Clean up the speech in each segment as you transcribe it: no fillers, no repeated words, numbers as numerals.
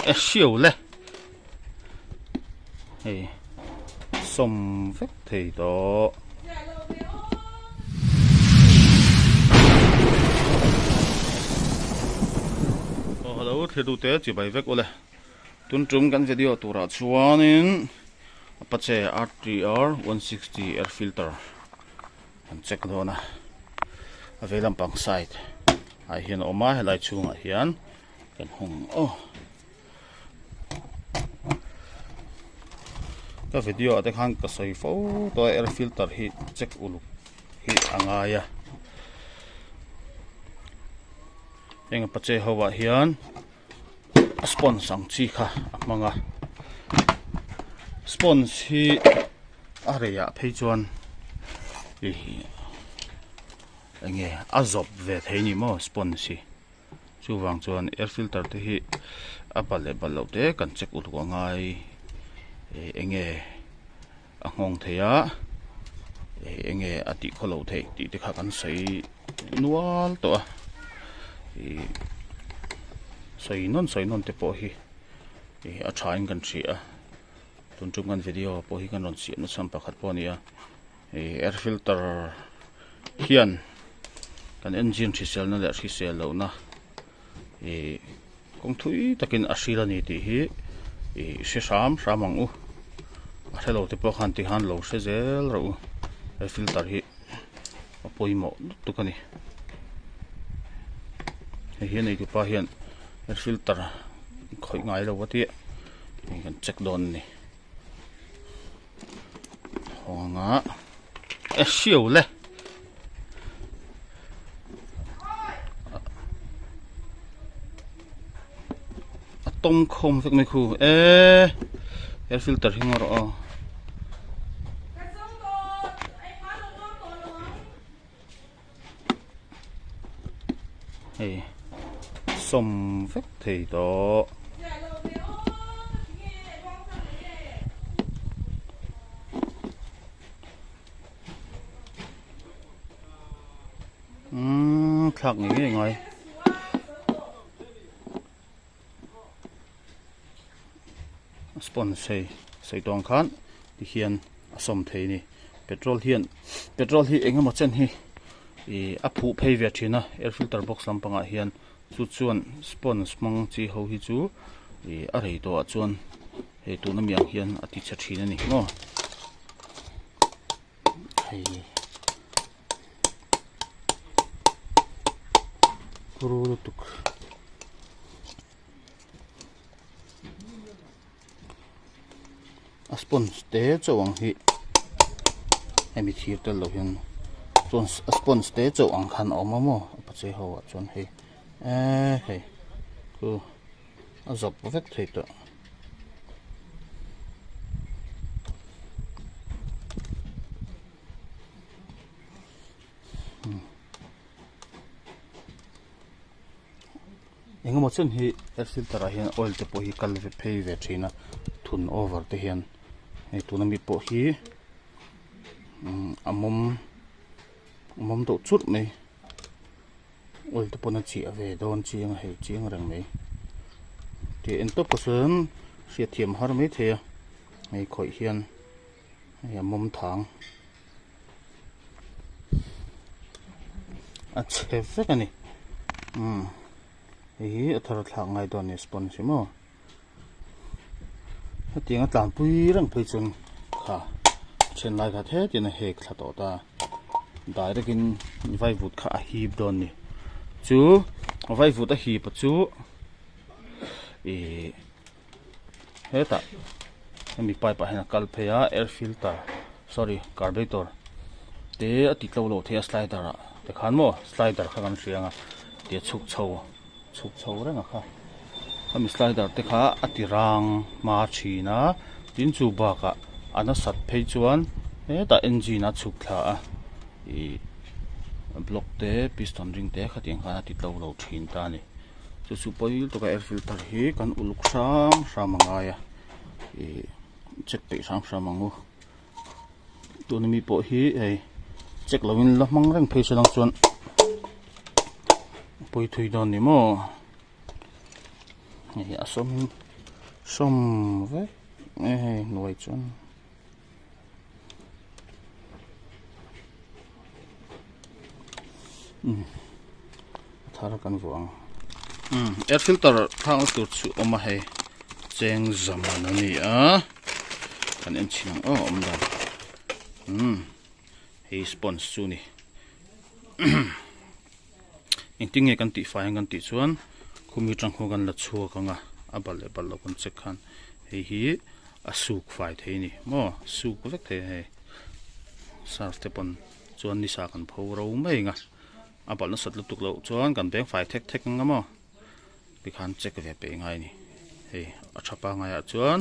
E hriau le hei sawm vek thei tawh. Aw hello thlir tu te chibai vek ule tun tum kan video turah chuanin Apache RTR 160 air filter an check dawn a a vei lampang side ah hian a awm a helai chhungah hian kan hung aw ka video ah te khan ka sawi fo tawh a air filter hi check uluk hi a ngai a heng apache ho ah hian a sponge ang chi kha a hmang a sponge hi a rei ah phei chuan ih enge a zawp ve thei a ni maw sponge hi chuvang chuan air filter te hi a bal leh bal loh te kan check uluk a ngai ih enge a nghawng thei a ih enge a tih khaw loh theih tih te kha kan sawi nual tawh a ih sawi nawn sawi nawn te pawh hi ih a tha in kan hria a tun tum kan video pawh hi kan rawn siam nasa pakhat pawh a ni a ih air filter hian kan engine hrisel na leh hrisel loh na ih kawng thui takin a hril a ni tih hi ih hre hram hram ang u a hre lo te pawh khan tikhan lo hre zel rawh u he filter hi a pawimawh lutuk a ni hei hi a nei tupa hian he filter khawih ngai lo a tia hei kan check dawn a ni hawng anga e hriau le. A tawm khawm vek mai khu e air filter hi ngaw rawh aw. Hei sawm vek thei tawh. Umm thlak ngei ngei ngai. Sponge hei sawi tawng khan tihian a sawm thei a ni petrol hian petrol hi eng emaw chen hi ih a phuh phei ve thin a air filter box lampangah hian chu chuan sponge hmang chi ho hi chu ih a rei tawhah chuan hei tuna mi ang hian a ti chhe thin a ni maw hei kuru lutuk. A sponge te chauh ang hi hemi thir tel lo hian chuan a sponge te chauh ang khan a awm a maw a pachei ho ah chuan hei eee hei chu a zawp vek thei tawh. Engemaw chen hi air filter ah hian oil te pawh hi kal ve phei ve thin a thun over te hian hei tuna mi pawh hi umm a mawm a mawm deuh churh mai oil te pawn a chiah ve dawn chiang a hei chiang reng mai tih en tawp chuan hriatthiam a har mai thei a hei khawih hian hei a mawm thang. A chhe vek a ni umm hei hi a thar thlak ngai dawn a ni sponge hi maw hetiang a tlanpui reng phei chuan kha then lai kha thetin a hek thla tawh ta direct in vaivut kha a hip dawn a ni chu vaivut a hip a chu ihh. Hetah hemi pipe ah hian a kal phei a air filter sorry carburetor te a ti tlo lo thei a slider ah tikhan maw slider kha kan hria ang a tia chhuk chho chhuk chho reng a kha khami slider te kha a ti rang hma thin a tin chu bakah a nasat phei chuan hetah engine a chhuk thla a ih block te piston ring te khatiang khan a ti tlo lo thin ta a ni. Chu chu pawi lutuk a air filter hi kan uluk hram hram a ngai a ih check peih hram hram ang u tuna mi pawh hi hei check lo in la hmang reng phei se lang chuan pawi thui dawn ni maw hei a sawm in. Sawm vek mai hei hnuai chuan. Umm a thar kan vuah ang umm air filter thlakna tur chu a awm a hei cheng zaman a ni a kan en chhin ang aw awm dan umm hei sponge chu a ni engtin nge kan tih fai ang kan tih chuan khumi atang khuan kan la chhuak ang a a balh leh balh loh kan check khan hei hi a suk fai thei a ni maw suk vek thei a hei surf te pawn chuan ni sa kan pho ro mai ang a a balh nasat lutuk loh chuan kan beng fai thek thek ang a maw tikhan check ve peih ngai a ni hei a tha pangai ah chuan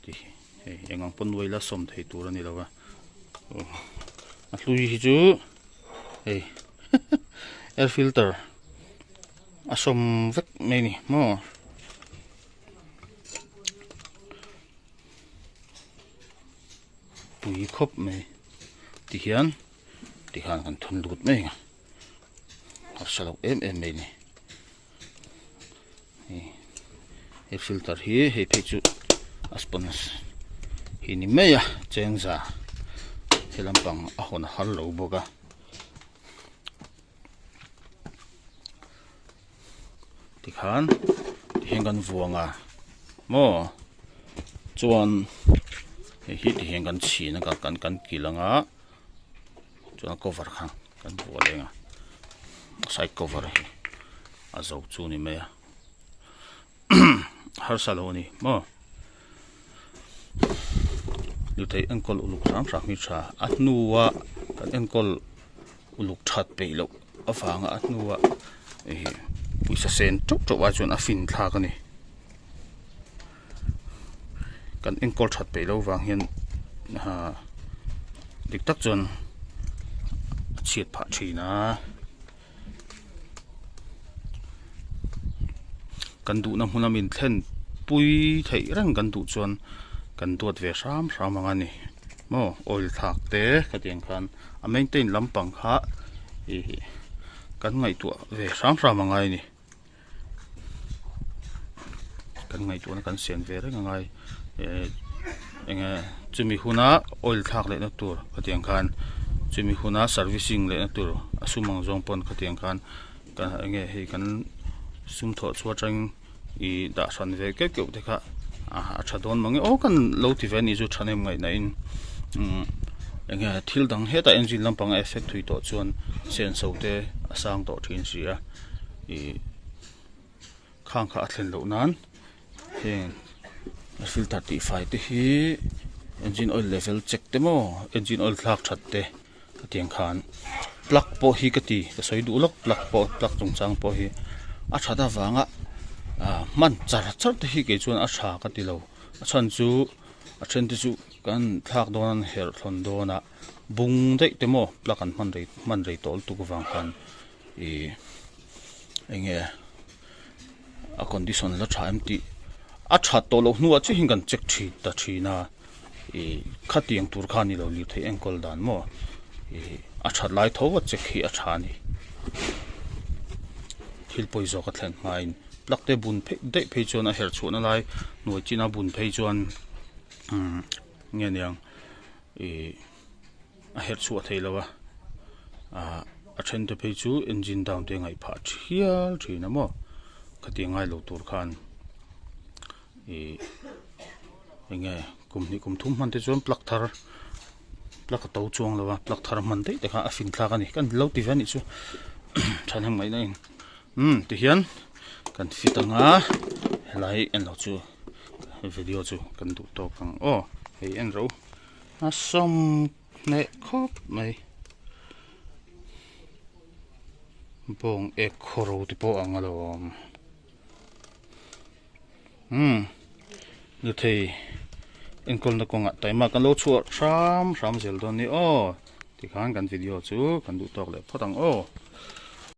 ti hei eng ang pawn nuai la sawm thei tur a ni lo va a hlui hi chu hei air filter a sawm vek mai a ni maw. Pui khawp mai tihian tikhan kan thun lut mai ang a harsa loh em em mai a ni hei he filter hi hei phei chu a sponge hi ni mai a chengza he lampang a hawn har lo bawk a. Tikhan tihian kan vuang a maw chuan hei hi tihian kan chhin a kan kan kilh ang a chuan a cover kha kan vuah leh ang a side cover hi a zo chu a ni mai a harsa lo a ni maw lirthei enkawl uluk hram hram hi tha a hnua kan enkawl. Uluk that peih loh avanga a hnua ih pawisa sen teuh teuh ai chuan a fin thlak a ni. Kan enkawl that peih loh vang hian ah dik tak chuan a chhiat phah thin a. Kan duhna hmuna min thlen pui theih reng kan duh chuan kan duat ve hram hram ang a ni maw oil thlak te khatiang khan a maintain lampang kha ih kan ngaihtuah ve hram hram a ngai a ni kan ngaihtuahna kan siam ve reng a ngai eh eng nge chumi huna oil thlak lehna tur khatiang khan chumi huna servicing lehna tur a sum ang zawng pawn khatiang khan ka eng nge hei kan sum thawh chhuah atangin ih dah hran ve keuh keuh te kha a tha dawn mang e aw kan lo ti ve a nih chu thahnem ngaihna in umm eng nge thil dang hetah engine lampang a effect thui tawh chuan senso te a sang tawh thin si a ih khang kha a thlen loh nan heng a filter tih fai te hi engine oil level check te maw engine oil thlak that te hetiang khan plug pawh hi ka ti ka sawi duh lawk plug pawh plug chungchang pawh hi a that avanga ah hman char char te hi kei chuan a tha ka ti lo a chhan chu a then te chu kan thlak dawn an herh thlawn dawn a bung daih te maw plug an hman rei hman rei tawh lutuk avang khan ih eng nge a condition la tha em tih a that tawh loh hnuah chiah hian kan check thin ta thin a ih khatiang tur kha a ni lo lirthei enkawl dan maw ih a that lai tho a check hi a tha a ni thil pawi zawk a thlen hmain plug te bun phei daih phei chuan a herh chhuahna lai hnuai china bun phei chuan umm nge niang ih. a herh chhuah thei lo a ah a then te phei chu engine down te ngaih phah thial thin a maw khatiang ngai lo tur khan ih eng nge kum hnih kum thum hman te chuan plug thar plug a to chuang lo a plug thar hman daih te kha a fin thlak a ni kan lo ti ve a nih chu thahnem ngaihna in umm tihian kan fit ang a helai en lo chu video chu kan duh tawk ang aw hei en ro. A sawm hneh khawp mai. Bawng ek khawro te pawh ang alawm. Umm Luthei enkawlna kawngah taima kan lo chhuah hram hram zel dawn ni aw. Tikhan kan video chu kan duh tawk leh phawt ang aw.